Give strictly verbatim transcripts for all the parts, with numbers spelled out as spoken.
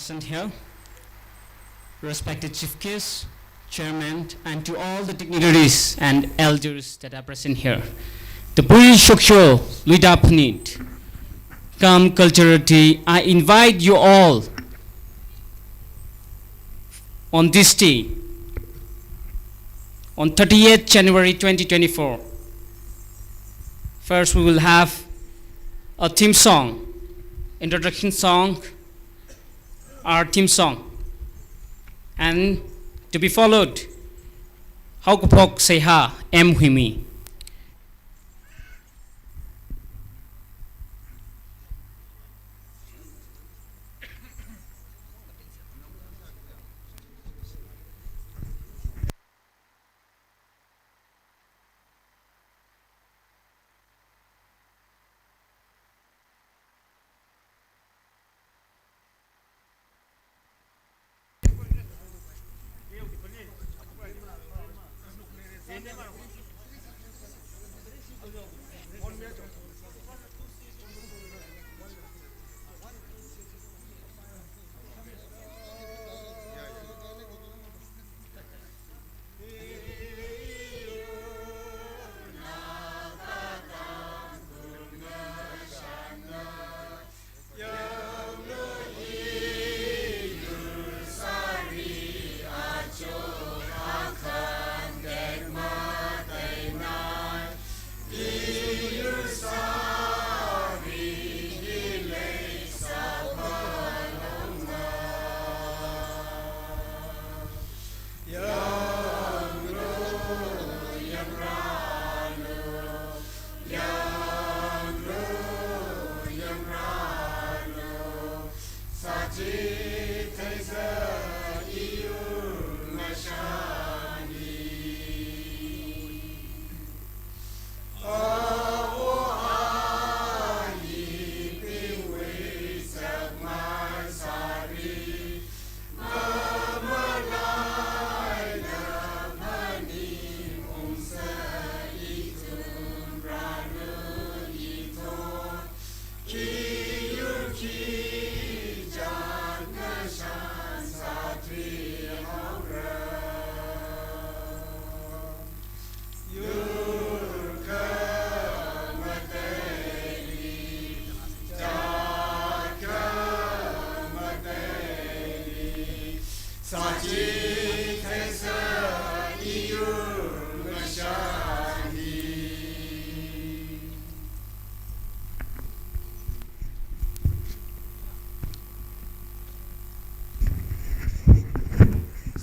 Present here, respected chief guests, chairman, and to all the dignitaries and elders that are present here. Tabui shoksho, luida phanit, kam cultural day, I invite you all on this day, on thirtieth January twenty twenty-four. First, we will have a theme song, introduction song, our theme song, and to be followed, Haokaphok Seihā M Huimi.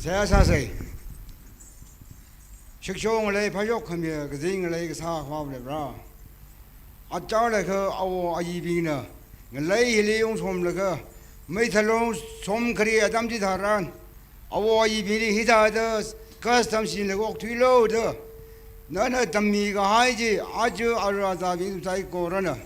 Seihā sāsei. Shikshong ngalei phāshok khami kazing ngalei kasā khawap leibra. Achar laga awo ayibingna ngalei hili ungshomlaga, meithalong somkhari atam chitharan, awo ayibingli hithāda custom singlaga okthuilu da nana tammi kahai chi, aja ara azābing saikorana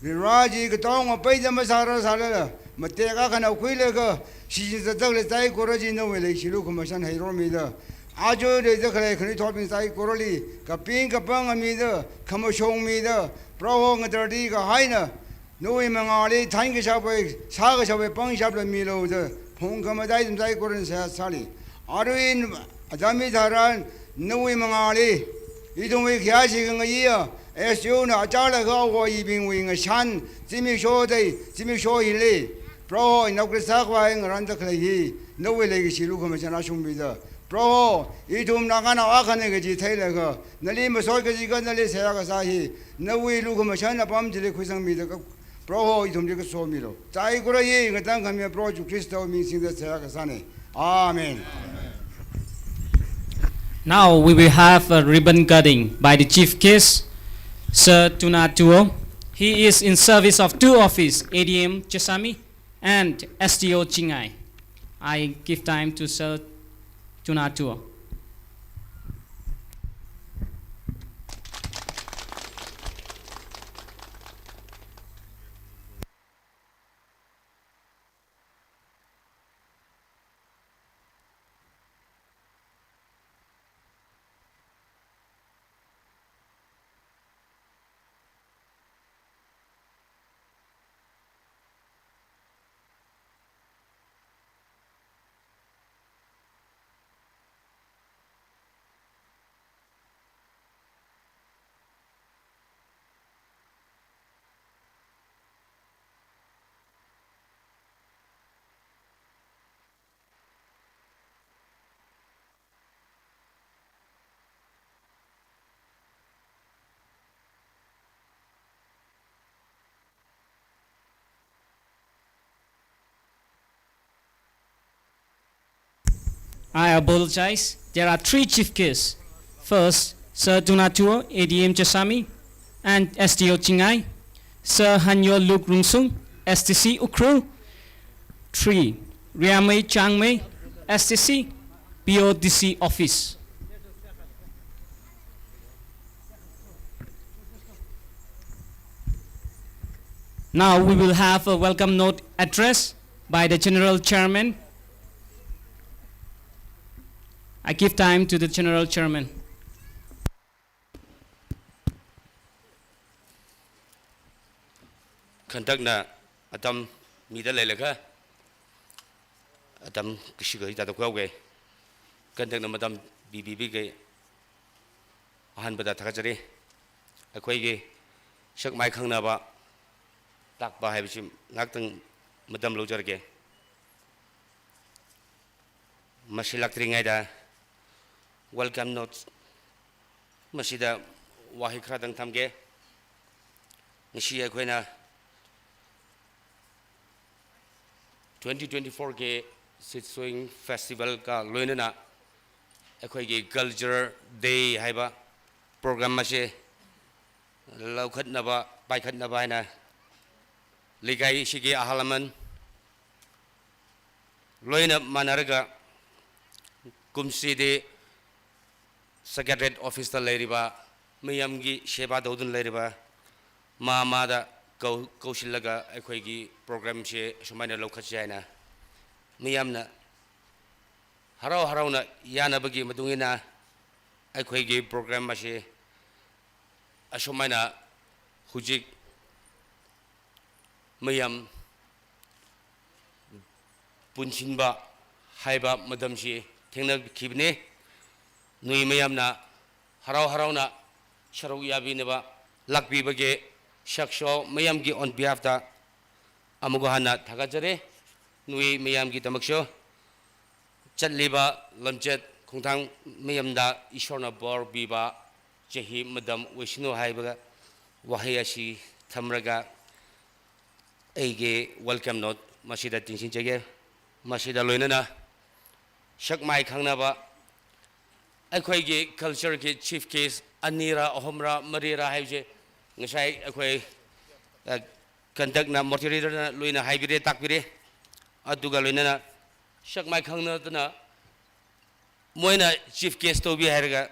Varivara chi katonga peida masāra sālala, matek akhana khuilaga, shichin zatakli saikora chi nawui leishilu khamashan heiromida, aja leida khalei khanuithotbing saikorali kaping kapanga mida, khamashong mida, Proho ngatardi kahaina, nawui mangāli thankashapwui, sākashapwui pangshapla milu da, phungkhamatei ithum saikorana seihā sāli. Arui atam hitharan nawui mangāli, ithumwui khayāshi khangayiya, S U na achar laga awo ayibingwui ngashan, zimiksho dei, zimiksho hili, Proho inap karasakwai ngaranda khalei hi, nawui leikashilu khamashan ashung mida, Proho, ithum Naganao akhana kaji theilaga, nali masot kaji kha nali seihā kasā hi, nawui lukhamashan apam chili khuisangmida ka, Proho ithumli kasomilu. Saikora hi ngatangkhami Proho Jishu Khristawui ming singda seihā kasāna. Amen. Now we will have a ribbon cutting by the chief guest, Sir Tuna Tuo. He is in service of two office, A D M Jessami and S D O Chingai. I give time to Sir Tuna Tuo. I apologize. There are three chief guests. First, Sir Donatuo, A D M Jessami and S D O Chingai. Sir Hanyo Luke Rungsung, S D C Ukhrul. Three, Riamei Changmei, S D C, P O D C office. Now we will have a welcome note address by the General Chairman. I give time to the General Chairman. Khantakna atam mida leilakha, atam kashi kaji tāda khuihaoke. Khantakna matam pipibingke, ahanbada thakatchari. Aikhoiki shakmai khanganaba, takpa haibishi ngaktang matam lojarke. Mashilak tringhaida welcome note, mashida wahai kharatang thamke. Ngashi aikhoina twenty twenty-four ki Seed Sowing Festival ka loinana, aikhoiki Culture Day haiba program mashi laukhatnaba, paikhatnaba eina, leikai shiki ahalaman loina manaraga, kumsidi Secretariat Office da leiriba, mayamki sheba todun leiriba, mamada kau-, kaushilaga aikhoiki program shi shumaina laukhatsi eina, mayamna harau harauna yanabaki matungina, aikhoiki program mashi ashumaina hujik mayam punchinba haiba matamshi thengnakhipne. Nui mayamna harau harauna sharuk yabinaba, lakpibake shaksho mayamki on behalf da amuka hānna thakatchari. Nui mayamki tamaksho, chatliba lamchat khongthang mayamda Ishorna bor piba, chahi matam oishinu haiba wahai ashi thamraga, aiki welcome note mashida tingshingchake. Mashida loinana, shakmai khanganaba, aikhoiki culture ki chief guest anira, ahumra, marira haibingshi, ngasai aikhoi, eh, khantakna moderator na loina haibire, takbire. Aduga loinana, shakmai khangana tana, moina chief guest tobi hailaga,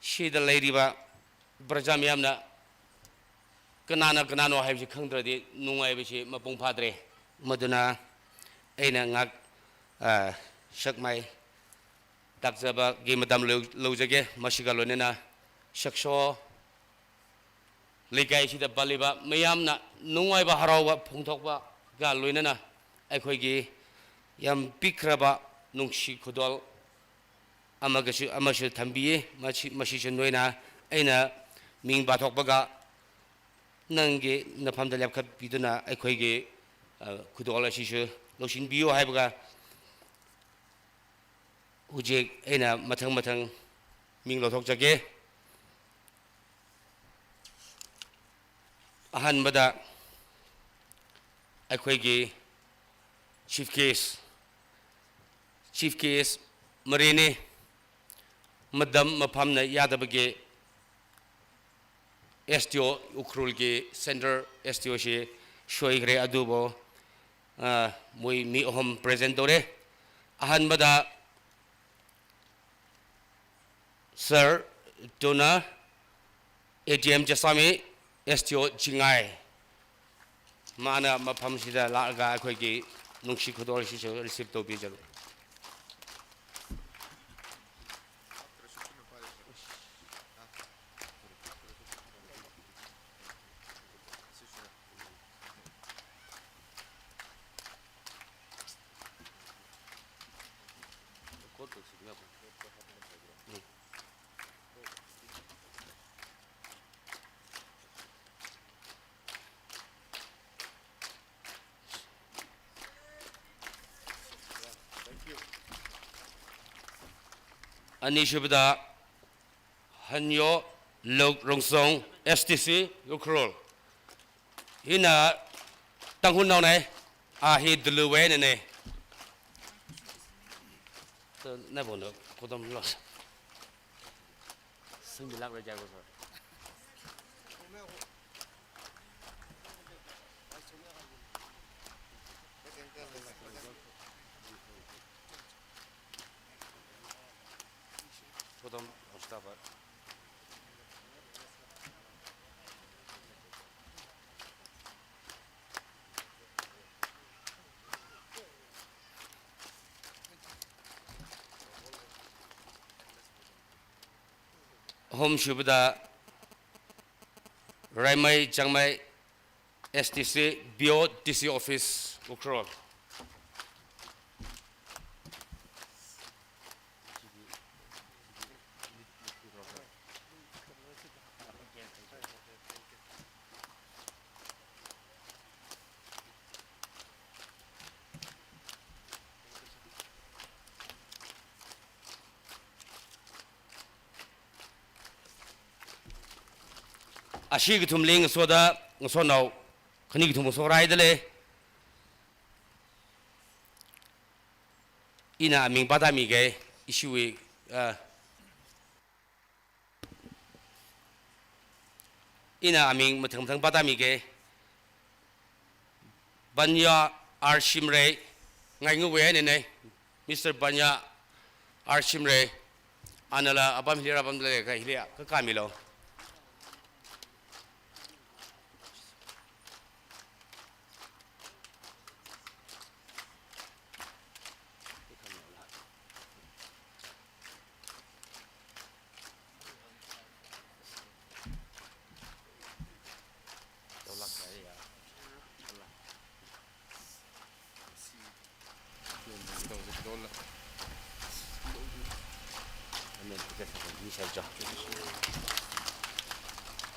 shida leiriba praja mayamna kanana kanano haibishi khangdradi nungaibishi mapung phātre. Maduna eina ngak, ah, shakmai takzabaki matam lou-, loujake, mashika loinana, shaksho leikai shida paliba mayamna nungaiba harauba phongthokba ka loinana, aikhoiki yampikraba nungshi khudol amakashu, amashu thambiye. Mashi, mashishu noina eina ming pathokbaka, nangki naphamda lepkhat piduna aikhoiki, ah, khudol ashishu loushinpiyo haibaga, hujik eina mathang mathang ming lothokchake. Ahanbada aikhoiki chief guest, chief guest marine, matam maphamna yadabake, S D O Ukhrul ki Central S D O shi shoikre adubo, ah, moi mi ahum present tore. Ahanbada Sir Dona A D M Jessami, S D O Chingai. Mana maphamshida laga aikhoiki nungshi khudol shicho receive tobichalo. Anishubda Hanyo Luke Rungsung, S D C, Ukhrul. Hina Tangkhulnaone, a hi Duluweinane. So, nabongna khodom lo. Singbilak rejai ko, sir. Khodom, Mustafa. Home shubda Raimai Changmai, S D C, B O D C office, Ukhrul. Ashi kathumli ngasoda, ngasonao khani kathum ngaso raidalei. Ina aming pātāmige, ishiwui, ah, ina aming mathang mathang pātāmige. Banya R Shimray, ngainguwe nene, Mister Banya R Shimray, anala apam hili rāpamda leiakha hili kakamilo.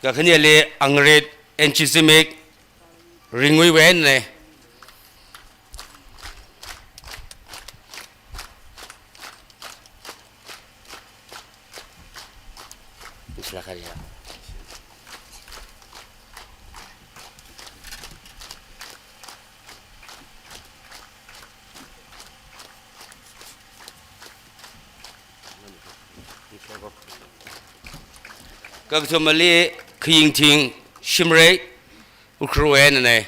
Kakhaneli Angret N G Zimik, Ringui wene. Kakathumali Khayingthing Shimray, Ukhrul wui eina nei.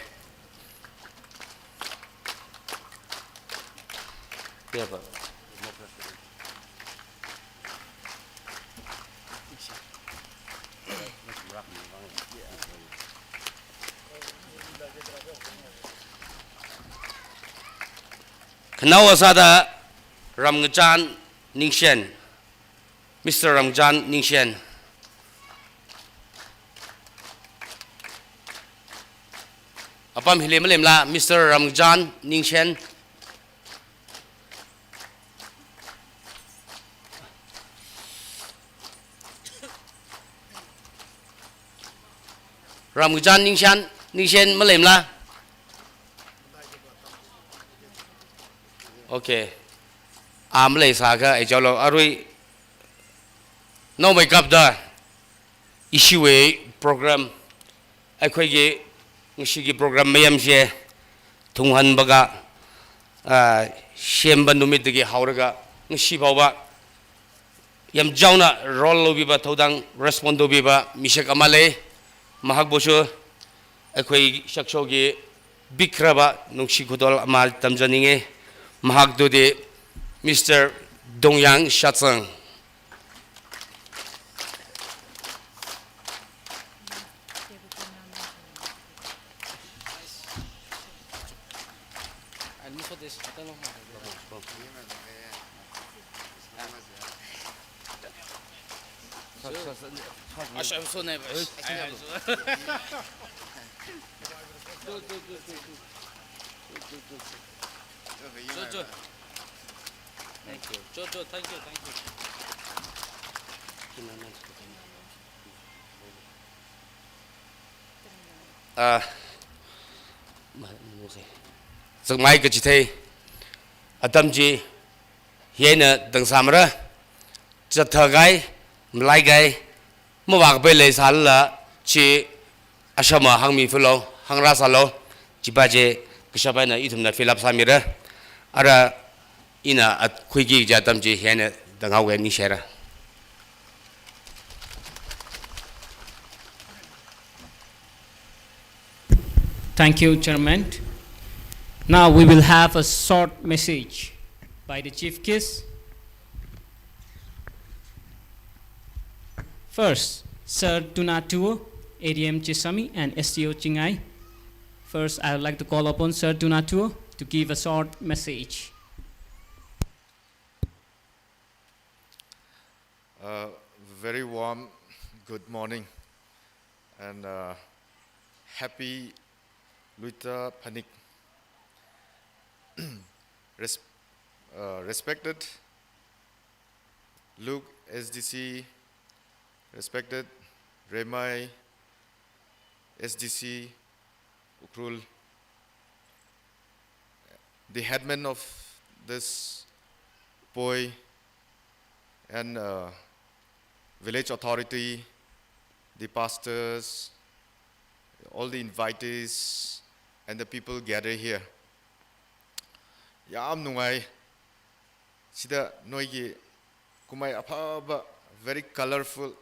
Khanao asāda Ramngachan Ningshen. Mister Ramngachan Ningshen. Apam hili malemla, Mister Ramngachan Ningshen. Ramngachan Ningshen, Ningshen malemla. Okay. A maleisāakha, ai chalo, arui naomeikapta ishiwui program, ꯑꯩꯈꯣꯏꯒꯤ ꯉꯁꯤꯒꯤ program ꯃꯌꯥꯝꯁꯦ ꯊꯨꯡꯍꯟꯕꯒ, ꯑ, ꯁꯦꯝꯕ ꯅꯨꯃꯤꯠꯇꯒꯤ ꯍꯧꯔꯒ ꯉꯁꯤ ꯐꯥꯎꯕ ꯌꯥꯝ ꯆꯥꯎꯅ role ꯂꯧꯕꯤꯕ, ꯊꯧꯗꯥꯡ respond ꯇꯧꯕꯤꯕ ꯃꯤꯁꯛ ꯑꯃ ꯂꯩ꯫ ꯃꯍꯥꯛꯄꯨꯁꯨ ꯑꯩꯈꯣꯏ ꯁꯛꯁꯣꯒꯤ ꯄꯤꯛꯈ꯭ꯔꯕ ꯅꯨꯡꯁꯤ ꯈꯨꯗꯣꯜ ꯑꯃ ꯇꯝꯖꯅꯤꯡꯉꯤ꯫ ꯃꯍꯥꯛꯇꯨꯗꯤ Mister ꯗꯣꯡꯌꯥꯡ ꯁꯥꯠꯁꯪ꯫ Thank you. Cho, cho, thank you, thank you. Ah, zakmai kachithei atam chi hi eina tangsāmara, chathakai, malaikai, mavākapai leisālala chi ashama hāngmi filo, hāngrāsālo, chipa chi kashap eina ithumna fill up sāmira. Ara ina atkhuiki kaji atam chi hieina tānghaoga ningshira. Thank you, Chairman. Now we will have a short message by the Chief Guest. First, Sir Tuna Tuo, A D M Jessami and S D O Chingai. First, I would like to call upon Sir Tuna Tuo to give a short message. Uh, very warm good morning and, uh, happy Luita Phanik. Res-, uh, respected Luke S D C, respected Remai S D C, Ukhrul, the headman of this poi, and, uh, village authority, the pastors, all the invitees, and the people gathered here. Yam nungai, sida noigi kumai aphaba, very colorful,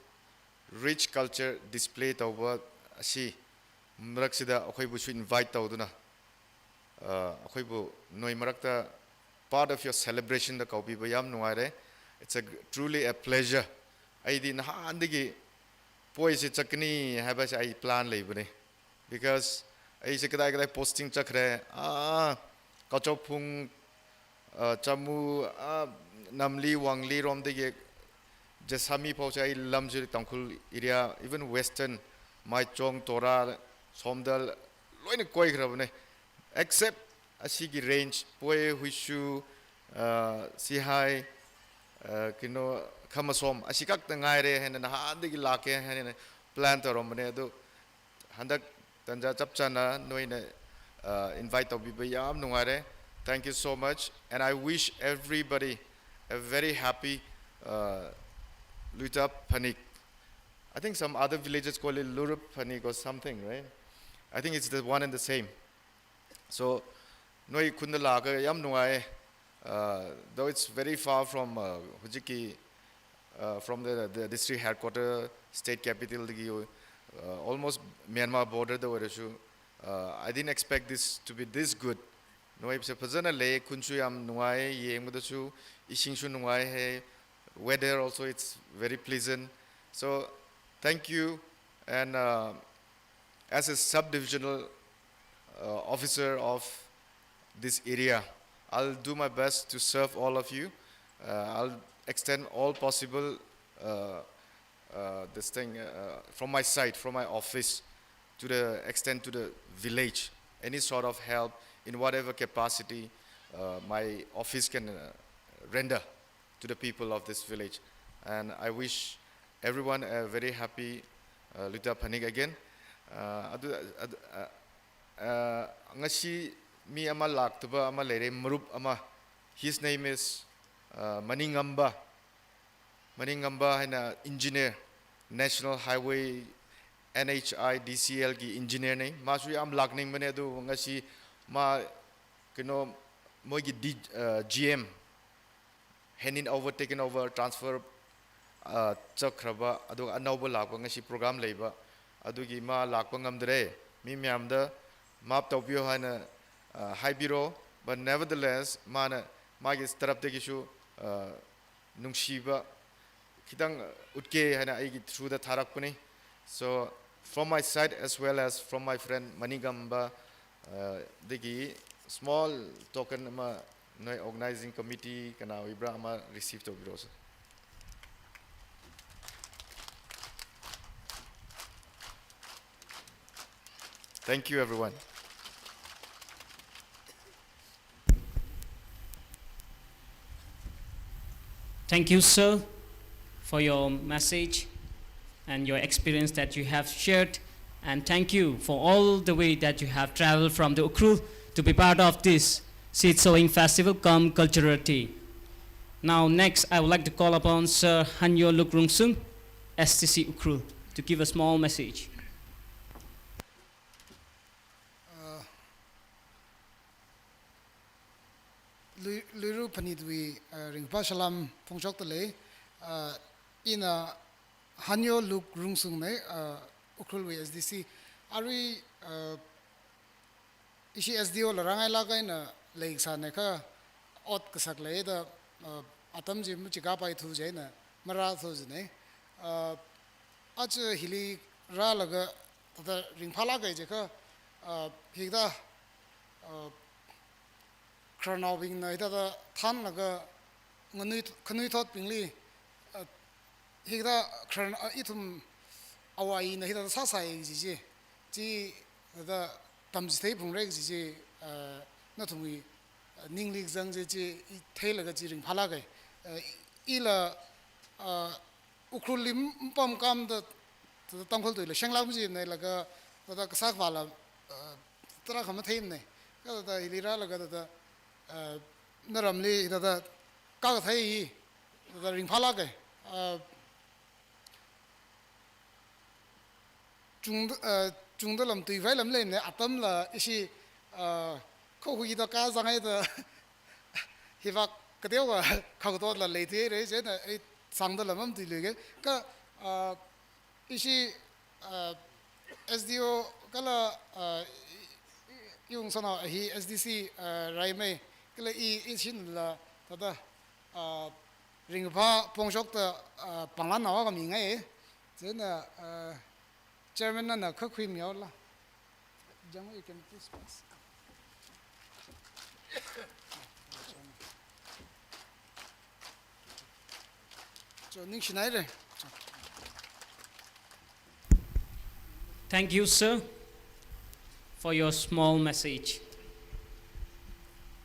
rich culture display tauba asi maraksida akhoi busu invite tauduna, uh, akhoi bu noi marakta part of your celebration da kaopiba yam nungaire. It's a, truly a pleasure. Aidi nahandagi poi si chakni haibasi ai plan leibune. Because aise kadai kadai posting chakre, ah, Kachophung, ah, Chamu, ah, Namli, Wangli romdagi Jessami phao si ai lam si Tangkhul area, even Western, Maichong, Tora, Somdal, loina koikrabune. Except asigi range, Poi, Huishu, ah, Sihai, ah, kino, Khamasom, asi khakta ngaire, hena nahandagi lake, hena plan taromane, adu handak tanja chapchana noina, uh, invite taupiba yam nungaire. Thank you so much, and I wish everybody a very happy, uh, Luita Phanik. I think some other villages call it Lurup Phanik or something, right? I think it's the one and the same. So, noi khunda laka yam nungai, uh, though it's very far from, uh, hujiki, uh, from the, the district headquarter, state capital dagi, uh, almost Myanmar border da oirashu, uh, I didn't expect this to be this good. Noise phazana lei, khunshu yam nungai, yengmadasu, ishingshu nungai hai, weather also it's very pleasant. So, thank you, and, uh, as a subdivisional, uh, officer of this area, I'll do my best to serve all of you. Uh, I'll extend all possible, uh, uh, this thing, uh, from my side, from my office, to the extent to the village. Any sort of help in whatever capacity, uh, my office can, uh, render to the people of this village. And I wish everyone a very happy, uh, Luita Phanik again. Uh, adu, adu, uh, uh, ngasi mi ama laktaba ama leire, marup ama. His name is, uh, Maningamba. Maningamba haina engineer, National Highway, N H I D C L ki engineer ne. Masu yam lakningbane, adu ngasi ma kino moigi D-, uh, G M, handing over, taken over, transfer, uh, chakhraba, aduga anaoba lakpa ngasi program leiba, adugi ma lakpa ngamdare, mi mayamda map taupiyo haina, uh, haibiro, but nevertheless, mana, magi tarapdagishu, uh, nungshiba, khitang, uh, utke haina aigi through da tharakpane. So, from my side as well as from my friend Maningamba, uh, dagi small token ama noi organizing committee kanao ibra ama receive tobiro, sir. Thank you, everyone. Thank you, sir, for your message and your experience that you have shared. And thank you for all the way that you have traveled from the Ukhrul to be part of this seed sowing festival cum cultural day. Now, next, I would like to call upon Sir Hanyo Lukrungsung, S T C Ukhrul, to give a small message. Uh, Lui-, Luira Phanitwui, uh, ringphā salam phongshokdalei, uh, ina Hanyo Luke Rungsungnei, uh, Ukhrulwui S D C. Arui, uh, ishi S D O la rāngailāk eina leisānei kha ot kasak leida, uh, atam chi machikāpaithu chieina marāthu jinei. Uh, aja hili rālaga thāda ringphālāka jiakha, uh, hithāda, uh, khararnaobingna hithāda thanlaga nganui, khanuithotbingli, uh, hithāda kharar, uh, ithum awui eina hithāda sāsai kaji chi, chi thāda tamchitheiphalungra kaji chi, uh, nathumwui, uh, ningli kazang chi, chi i theilaga chi ringphālāka. Uh, ila, uh, Ukhrulli m-, mpamkāmda, thāda Tangkhul tuila shenglāk majinei laga, thāda kasā khavāla, uh, tarākha matheimanei. Kha thāda hili rālaga thāda, uh, naramli thāda kākathei hi, thāda ringphālāka. Uh, chungda, uh, chungda lam tuivai lam leimana, atamla ishi, uh, khohuida kazang haida, hivak kateokha khaotot la leithuihaira, chieina i sangda lam matuiluika. Kha, uh, ishi, uh, S D O kala, uh, i, i, i ungsanao hi S D C, uh, raimei, kala i, i shinla, thāda, uh, ringphā phongshokda, uh, pānglan nawa kami ngai. Chieina, uh, Chairman nana kha khuimihaola. Jangwa, you can please pass. Cho, ningshinaira. Thank you, sir, for your small message.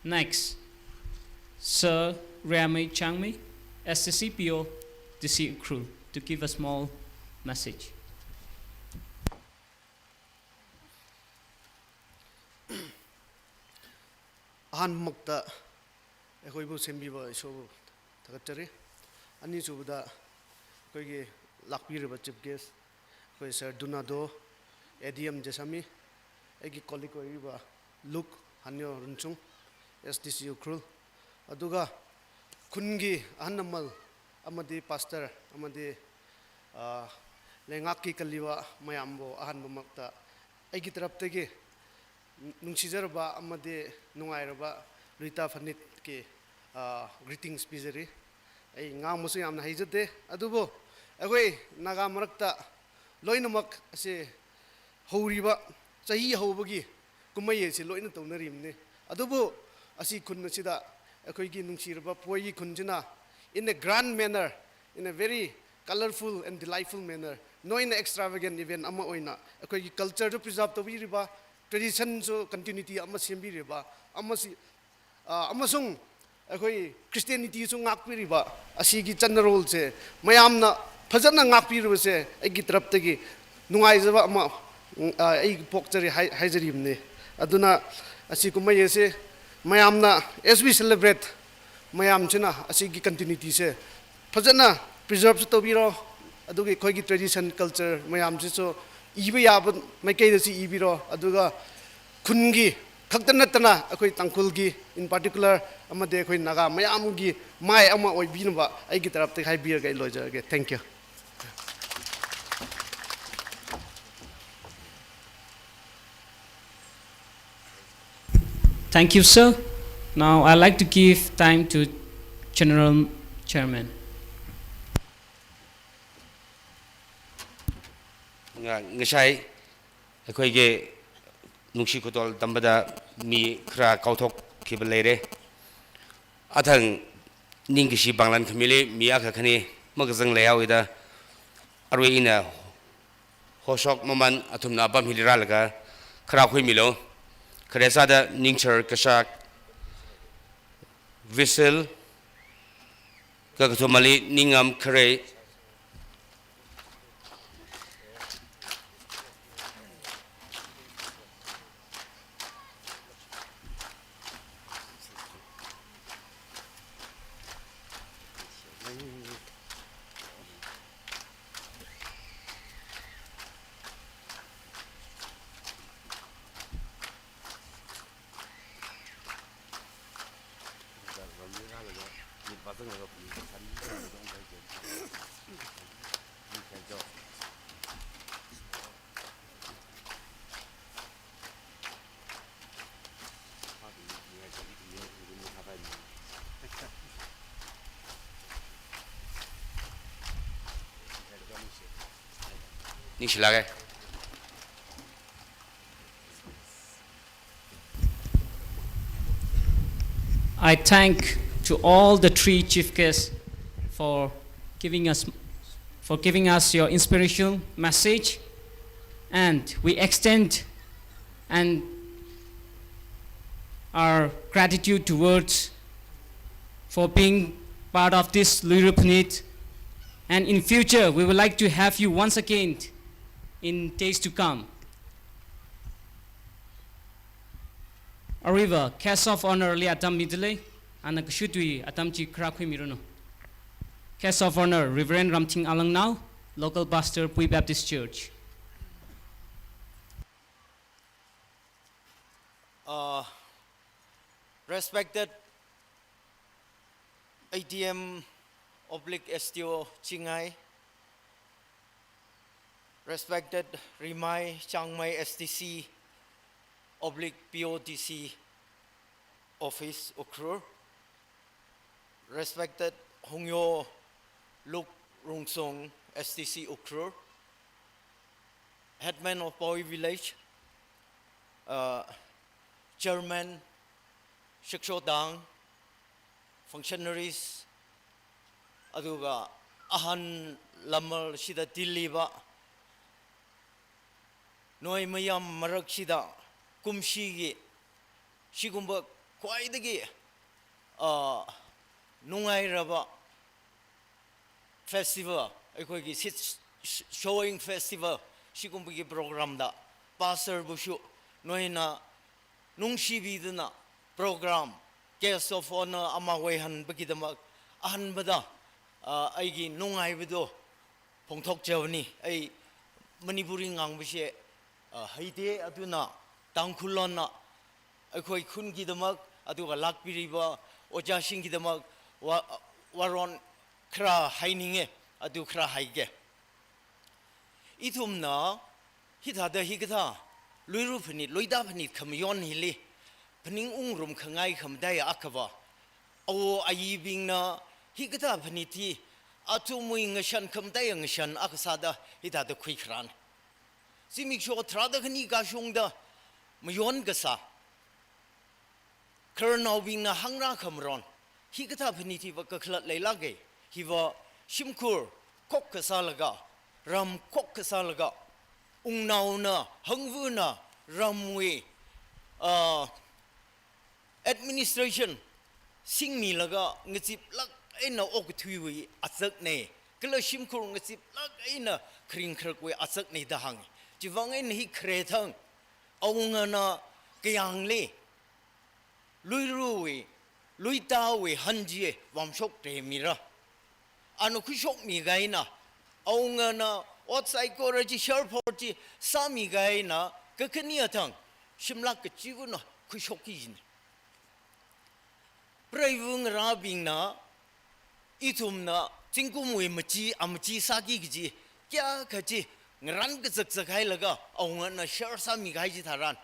Next, Sir Riamei Changmei, S C C P O, D C Ukhrul, to give a small message. ꯑꯍꯥꯟꯕꯃꯛꯇ ꯑꯩꯈꯣꯏꯕꯨ ꯁꯦꯝꯕꯤꯕ ꯏꯁꯣꯔꯕꯨ ꯊꯥꯒꯠꯆꯔꯤ꯫ ꯑꯅꯤꯁꯨꯕꯗ ꯑꯩꯈꯣꯏꯒꯤ ꯂꯥꯛꯄꯤꯔꯤꯕ chief guest, ꯑꯩꯈꯣꯏ Sir Donado, A D M Jessami, ꯑꯩꯒꯤ colleague ꯑꯣꯏꯔꯤꯕ Luke Hanyo Rungsung, S D C Ukhrul, ꯑꯗꯨꯒ ꯈꯨꯟꯒꯤ ꯑꯍꯜ ꯂꯃꯟ ꯑꯃꯗꯤ pastor ꯑꯃꯗꯤ, ꯑ, ꯂꯩꯉꯥꯛꯀꯤ ꯀꯜꯂꯤꯕ ꯃꯌꯥꯝꯕꯨ ꯑꯍꯥꯟꯕꯃꯛꯇ ꯑꯩꯒꯤ ꯇꯔꯞꯇꯒꯤ ꯅꯨꯡꯁꯤꯖꯔꯕ ꯑꯃꯗꯤ ꯅꯨꯡꯉꯥꯏꯔꯕ ꯂꯨꯏꯇꯥ ꯐꯅꯤꯠꯀꯤ, ꯑ, greetings ꯄꯤꯖꯔꯤ꯫ ꯑꯩ ꯉꯥꯡꯕꯁꯨ ꯌꯥꯝꯅ ꯍꯩꯖꯗꯦ, ꯑꯗꯨꯕꯨ ꯑꯩꯈꯣꯏ ꯅꯥꯒꯥ ꯃꯔꯛꯇ ꯂꯣꯏꯅꯃꯛ ꯑꯁꯤ ꯍꯧꯔꯤꯕ ꯆꯍꯤ ꯍꯧꯕꯒꯤ ꯀꯨꯝꯍꯩ ꯑꯁꯤ ꯂꯣꯏꯅ ꯇꯧꯅꯔꯤꯕꯅꯤ꯫ ꯑꯗꯨꯕꯨ ꯑꯁꯤ ꯈꯨꯟ ꯑꯁꯤꯗ ꯑꯩꯈꯣꯏꯒꯤ ꯅꯨꯡꯁꯤꯔꯕ ꯄꯣꯏꯒꯤ ꯈꯨꯟꯁꯤꯅ in a grand manner, in a very colourful and delightful manner, ꯅꯣꯏꯅ extravagant event ꯑꯃ ꯑꯣꯏꯅ ꯑꯩꯈꯣꯏꯒꯤ culture ꯗꯨ preserve ꯇꯧꯕꯤꯔꯤꯕ, tradition ꯁꯨ continuity ꯑꯃ ꯁꯦꯝꯕꯤꯔꯤꯕ, ꯑꯃꯁꯤ, ꯑ, ꯑꯃꯁꯨꯡ ꯑꯩꯈꯣꯏ Christianity ꯁꯨ ꯉꯥꯛꯄꯤꯔꯤꯕ ꯑꯁꯤꯒꯤ ꯆꯠꯅꯔꯣꯜꯁꯦ ꯃꯌꯥꯝꯅ ꯐꯖꯅ ꯉꯥꯛꯄꯤꯔꯤꯕꯁꯦ ꯑꯩꯒꯤ ꯇꯔꯞꯇꯒꯤ ꯅꯨꯡꯉꯥꯏꯖꯕ ꯑꯃ, ꯎꯝ, ꯑ, ꯑꯩ ꯄꯣꯛꯆꯔꯤ ꯍꯥꯏ-, ꯍꯥꯏꯖꯔꯤꯕꯅꯤ꯫ ꯑꯗꯨꯅ ꯑꯁꯤ ꯀꯨꯝꯍꯩ ꯑꯁꯤ ꯃꯌꯥꯝꯅ, as we celebrate, ꯃꯌꯥꯝꯁꯤꯅ ꯑꯁꯤꯒꯤ continuity ꯁꯦ ꯐꯖꯅ preserve ꯁꯨ ꯇꯧꯕꯤꯔꯣ, ꯑꯗꯨꯒ ꯑꯩꯈꯣꯏꯒꯤ tradition culture ꯃꯌꯥꯝꯁꯤꯁꯨ ꯏꯕ ꯌꯥꯕ ꯃꯥꯏꯀꯩꯗꯁꯨ ꯏꯕꯤꯔꯣ, ꯑꯗꯨꯒ ꯈꯨꯟꯒꯤ ꯈꯛꯇ ꯅꯠꯇꯅ ꯑꯩꯈꯣꯏ ꯇꯥꯡꯈꯨꯜꯒꯤ in particular ꯑꯃꯗꯤ ꯑꯩꯈꯣꯏ ꯅꯥꯒꯥ ꯃꯌꯥꯝꯒꯤ ꯃꯥꯏ ꯑꯃ ꯑꯣꯏꯕꯤꯅꯕ ꯑꯩꯒꯤ ꯇꯔꯞꯇꯒꯤ ꯍꯥꯏꯕꯤꯔꯒ ꯑꯩ ꯂꯣꯏꯖꯔꯒꯦ꯫ Thank you. Thank you, sir. Now I'd like to give time to General Chairman. Nga-, ngashai, ꯑꯩꯈꯣꯏꯒꯤ ꯅꯨꯡꯁꯤ ꯈꯨꯗꯣꯜ ꯇꯝꯕꯗ ꯃꯤ ꯈꯔ ꯀꯥꯎꯊꯣꯛꯈꯤꯕ ꯂꯩꯔꯦ꯫ ꯑꯊꯪ ꯅꯤꯡꯀꯥꯁꯤ ꯄꯥꯡꯂꯟ ꯈꯃꯤꯂꯤ ꯃꯤ ꯑꯈꯛ ꯈꯅꯤ ꯃꯀꯖꯪ ꯂꯩꯍꯥꯎꯏꯗ ꯑꯔꯣꯏ ꯏꯅ ꯍꯣꯁꯣꯛ ꯃꯃꯟ ꯑꯊꯨꯝꯅ ꯑꯄꯥꯝ ꯍꯤꯂꯤꯔꯥꯂꯒ ꯈꯔ ꯈꯨꯏꯃꯤꯂꯣ꯫ ꯈꯔꯦ ꯆꯥꯗ ꯅꯤꯡꯆꯔ ꯀꯁꯥꯛ ꯚꯤꯁꯦꯜ ꯀꯀꯊꯨꯃꯂꯤ ꯅꯤꯡꯉꯝ ꯈꯔꯦ꯫ Ningshilāka. I thank to all the three chief guests for giving us, for giving us your inspirational message, and we extend and our gratitude towards for being part of this Luira Phanit. And in future, we would like to have you once again in days to come. Arui va, Guest of Honor li atam midalei, ana kashutwui atam chi kharā khuimiranu. Guest of Honor, Reverend Ramthing Alangnao, Local Pastor, Pui Baptist Church. Uh, respected A D M oblique S D O Chingai, respected Rimai Changmai S D C oblique P O D C office Ukhrul, respected Hungyo Luk Rungsong S D C Ukhrul, headman of Pawi village, uh, chairman, shakshotang, functionaries, aduga ahan lamal shida tiliva, noi mayam marak shida kumshiki, shikumba khwaidagi, ah, nungairaba festival, ꯑꯩꯈꯣꯏꯒꯤ seed sh-, showing festival, ꯁꯤꯒꯨꯝꯕꯒꯤ program ꯗ pastor ꯕꯨꯁꯨ ꯅꯣꯏꯅ ꯅꯨꯡꯁꯤꯕꯤꯗꯨꯅ program guest of honor ꯑꯃ ꯑꯣꯏꯍꯟꯕꯒꯤꯗꯃꯛ ꯑꯍꯥꯟꯕꯗ, ꯑ, ꯑꯩꯒꯤ ꯅꯨꯡꯉꯥꯏꯕꯗꯣ ꯐꯣꯡꯗꯣꯛꯆꯕꯅꯤ꯫ ꯑꯩ ꯃꯅꯤꯄꯨꯔꯤ ꯉꯥꯡꯕꯁꯦ, ꯑ, ꯍꯩꯇꯦ, ꯑꯗꯨꯅ ꯇꯥꯡꯈꯨꯜ ꯂꯣꯟꯅ ꯑꯩꯈꯣꯏ ꯈꯨꯟꯒꯤꯗꯃꯛ ꯑꯗꯨꯒ ꯂꯥꯛꯄꯤꯔꯤꯕ ꯑꯣꯖꯥꯁꯤꯡꯒꯤꯗꯃꯛ ꯋꯥ-, ꯋꯥꯔꯣꯜ ꯈꯔ ꯍꯥꯏꯅꯤꯡꯉꯦ, ꯑꯗꯨ ꯈꯔ ꯍꯥꯏꯒꯦ꯫ ꯏꯊꯨꯝꯅ ꯍꯤꯊꯥꯗ ꯍꯤꯀꯊꯥ ꯂꯨꯏꯔꯨ ꯐꯅꯤꯠ, ꯂꯣꯏꯗꯥ ꯐꯅꯤꯠ ꯈꯃꯌꯣꯟ ꯍꯤꯂꯤ, ꯐꯅꯤꯡ ꯎꯡꯔꯨꯝ ꯈꯉꯥꯏ ꯈꯝꯗꯥꯏ ꯑꯈꯕ, ꯑꯋꯣ ꯑꯌꯤꯕꯤꯡꯅ ꯍꯤꯀꯊꯥ ꯐꯅꯤꯠ ꯊꯤ, ꯑꯊꯨꯝꯃꯨꯏ ꯉꯁꯟ ꯈꯝꯗꯥꯏ ꯉꯁꯟ ꯑꯈꯁꯥꯗ ꯍꯤꯊꯥꯗ ꯈꯨꯏꯈ꯭ꯔꯥꯟ꯫ ꯆꯤꯃꯤꯛꯁꯣ ꯊ꯭ꯔꯥꯗ ꯈꯅꯤ ꯀꯥꯁꯨꯡꯗ ꯃꯌꯣꯟ ꯀꯁꯥ, ꯈꯔꯅꯥꯎꯕꯤꯡꯅ ꯍꯪꯔꯥ ꯈꯝꯔꯣꯟ, ꯍꯤꯀꯊꯥ ꯐꯅꯤꯠ ꯊꯤꯕ ꯀꯈꯂꯠ ꯂꯩꯂꯥꯛꯒꯦ, ꯍꯤꯕ ꯁꯤꯝꯈꯨꯔ ꯈꯣꯛ ꯀꯁꯥꯂꯒ, ꯔꯝ ꯈꯣꯛ ꯀꯁꯥꯂꯒ, ꯎꯡꯅꯥꯎꯅ, ꯍꯪꯚꯨꯅ, ꯔꯝꯋꯤ, ꯑ, administration ꯁꯤꯡꯃꯤꯂꯒ ꯉꯆꯤꯞꯂꯛ ꯑꯩꯅ ꯑꯣꯛꯊꯨꯏꯋꯤ ꯑꯆꯛꯅꯦ, ꯀꯂ ꯁꯤꯝꯈꯨꯔ ꯉꯆꯤꯞꯂꯛ ꯑꯩꯅ ꯈꯔꯤꯡ ꯈꯔꯛꯋꯤ ꯑꯆꯛꯅꯦ ꯗ ꯍꯪꯉꯤ꯫ ꯆꯤꯚꯥꯡ ꯑꯩꯅ ꯍꯤ ꯈ꯭ꯔꯦꯊꯪ, ꯑꯋꯨꯡꯉꯅ ꯀꯌꯥꯡꯂꯤ, ꯂꯨꯏꯔꯨꯋꯤ, ꯂꯨꯏꯇꯥꯋꯤ ꯍꯟꯖꯤꯌꯦ ꯋꯥꯝꯁꯣꯛ ꯇꯦꯃꯤꯔ꯫ ꯑꯅ ꯈꯨꯏꯁꯣꯛ ꯃꯤꯒꯥꯏꯅ, ꯑꯋꯨꯡꯉꯅ ꯑꯣꯠ ꯁꯥꯏꯀꯣꯔ ꯑꯁꯤ ꯁꯔ ꯐꯣꯔ ꯆꯤ ꯁꯥꯃꯤꯒꯥꯏꯅ, ꯀꯈꯅꯤ ꯑꯊꯪ, ꯁꯤꯝꯂꯥꯛ ꯀꯆꯤꯒꯨꯅ ꯈꯨꯏꯁꯣꯛꯀꯤꯖꯤꯅꯤ꯫ ꯄ꯭ꯔꯩꯕꯨ ꯉꯔꯥꯕꯤꯡꯅ, ꯏꯊꯨꯝꯅ ꯆꯤꯡꯀꯨꯝꯋꯤ ꯃꯆꯤ, ꯑꯃꯆꯤ ꯁꯥꯀꯤ ꯀꯖꯤ, ꯀꯌꯥ ꯀꯆꯤ, ꯉꯔꯥꯟ ꯀꯆꯛ ꯆꯛ ꯍꯥꯏꯂꯒ, ꯑꯋꯨꯡꯉꯅ ꯁꯔ ꯁꯥꯃꯤꯒꯥꯏꯖꯤ ꯊꯥꯔꯥꯟ꯫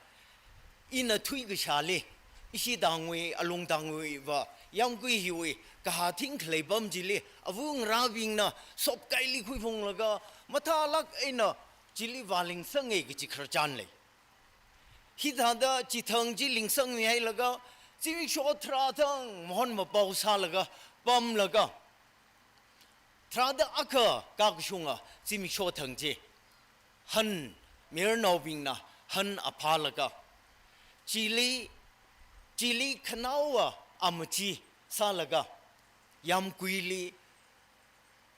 ꯏꯅ ꯊꯨꯏ ꯀꯁꯥꯂꯤ, ꯏꯁꯤ ꯇꯥꯡꯋꯤ, ꯑꯂꯨꯡ ꯇꯥꯡꯋꯤ ꯕ, ꯌꯥꯝ ꯀꯨꯏ ꯍꯤꯋꯤ, ꯀꯍꯥ ꯊꯤꯡ ꯈꯂꯩ ꯄꯝ ꯖꯤꯂꯤ, ꯑꯕꯨꯡ ꯔꯥꯕꯤꯡꯅ ꯁꯣꯞ ꯀꯥꯏꯂꯤ ꯈꯨꯏ ꯐꯣꯡꯂꯒ, ꯃꯊꯥꯂꯛ ꯑꯩꯅ ꯖꯤꯂꯤ ꯋꯥꯂꯤꯡ ꯁꯪꯉꯦ ꯀꯆꯤ ꯈꯔ ꯆꯥꯟ ꯂꯩ꯫ ꯍꯤꯊꯥꯗ ꯆꯤꯊꯪ ꯖꯤ ꯂꯤꯡꯁꯪ ꯃꯤ ꯍꯥꯏꯂꯒ, ꯆꯤꯃꯤꯛꯁꯣ ꯊ꯭ꯔꯥꯊꯪ ꯃꯍꯣꯟ ꯃꯄꯥꯎ ꯁꯥꯂꯒ, ꯄꯝꯂꯒ, ꯊ꯭ꯔꯥꯗ ꯑꯈ ꯀꯥꯛꯁꯨꯡꯉ ꯆꯤꯃꯤꯛꯁꯣ ꯊꯪꯖꯤ꯫ ꯍꯟ, ꯃꯤꯔꯅꯥꯎꯕꯤꯡꯅ ꯍꯟ ꯑꯐꯥꯂꯒ, ꯆꯤꯂꯤ, ꯆꯤꯂꯤ ꯈꯅꯥꯎꯋ ꯑꯃꯆꯤ ꯁꯥꯂꯒ, ꯌꯥꯝ ꯀꯨꯏꯂꯤ,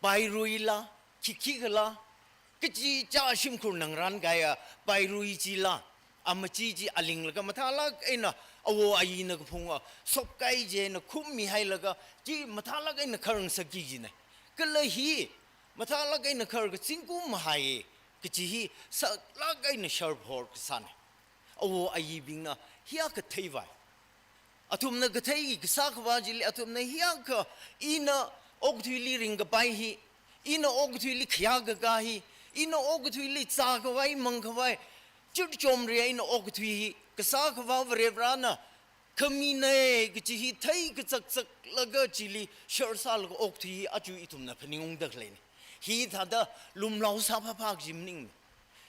ꯄꯥꯏꯔꯨꯏꯂꯥ, ꯈꯤꯈꯤꯒꯂꯥ, ꯀꯆꯤ ꯆꯥ ꯁꯤꯝꯈꯨꯔ ꯅꯪꯔꯥꯟ ꯒꯥꯏꯌ ꯄꯥꯏꯔꯨꯏ ꯆꯤꯂꯥ, ꯑꯃꯆꯤ ꯆꯤ ꯑꯂꯤꯡꯂꯒ ꯃꯊꯥꯂꯛ ꯑꯩꯅ ꯑꯋꯣ ꯑꯌꯤꯅ ꯀꯐꯨꯡꯉ ꯁꯣꯞꯀꯥꯏ ꯖꯦꯅ ꯈꯨꯝꯃꯤ ꯍꯥꯏꯂꯒ ꯆꯤ ꯃꯊꯥꯂꯛ ꯑꯩꯅ ꯈꯔꯪ ꯁꯛꯀꯤ ꯖꯤꯅꯦ꯫ ꯀꯂ ꯍꯤ ꯃꯊꯥꯂꯛ ꯑꯩꯅ ꯈꯔꯒ ꯆꯤꯡꯀꯨꯝ ꯍꯥꯏꯌꯦ, ꯀꯆꯤ ꯍꯤ ꯁꯛꯂꯛ ꯑꯩꯅ ꯁꯔ ꯐꯣꯔ ꯀꯁꯥꯅꯦ꯫ ꯑꯋꯣ ꯑꯌꯤꯕꯤꯡꯅ ꯍꯤꯌꯥ ꯀꯊꯩ ꯚꯥꯏ꯫ Athumna kathei kasā khavā chili, athumna hiyākha ina okathuili ringkapai hi, ina okathuili khayā kakā hi, ina okathuili zākhavai mangkhavai, church chomri eina okathui hi, kasā khavā Varivarana khaminei kachi hi theikachakchaklaga chili shar sālaga okthui hi aja ithumna phaningungda khaleina. Hithāda lumlao sāphaphā kaji maningmana.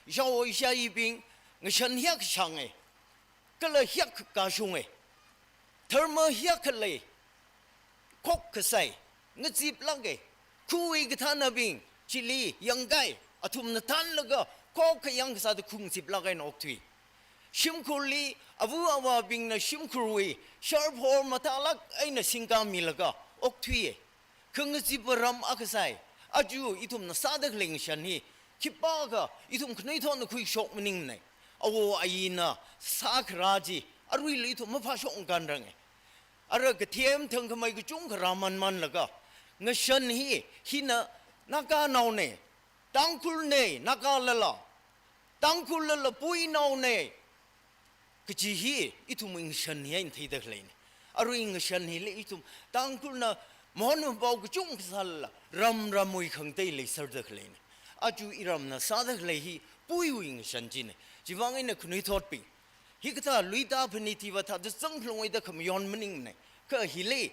Ishāwo ishāyibing, ngashan hiyākha shānga, kala hiyākha kashunga, dharma hiyākha lei, khokkha sai, ngaziplāka, khuwui kathānabing chili yangkai, athumna thānlaga khokkha yangkasāda khangaziplāk eina okthui. Shimkhurli ava avābingna shimkhurwui sharphor matālāk eina singkāmilaga okthuiya. Khangazipa ram akha sai, aja ithumna sāda khalei ngashan hi khipākha ithum khanuithotna khuishok maningmana. Awo ayina sākharā chi aruila ithum maphāshok ngakan ranga. Ara kathem thangkhamei kachungkha rāmanmanlaga, ngashan hi, hina Naganaona, Tangkhulna, Nagalala, Tangkhullala Puinaona kaji hi ithumwui ngashan hi eina theida khaleina. Arui ngashan hili ithum Tangkhulna mahon mapao kachungkha sālala, ram ramwui khangatei leiserda khaleina. Aja iramna sāda khalei hi Puiwui ngashan china. Chivang eina khanuithotbing, hikathā luita phanit hiva thāda zangkhalungwuida khamayon maningmana. Kha hili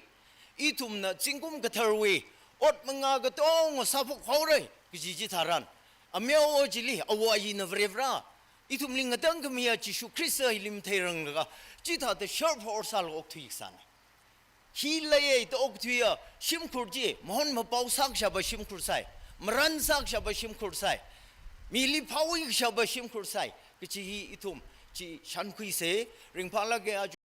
ithumna zingkum katharwui ot mangā katonga sāphok haora kaji chitharan, ameo chili awo ayina Varivara ithumli ngatangkhamiya Jishu Khrista hili matheiranglaga, chithāda sharphor sālaga okthui kasāna. Hi leiya da okthuiya shimkhur chi, mahon mapao sākashapa shimkhur sai, maran sākashapa shimkhur sai, mili phāwui kashapa shimkhur sai kaji hi ithum chi shānkhuisa. Ringphālāka aja.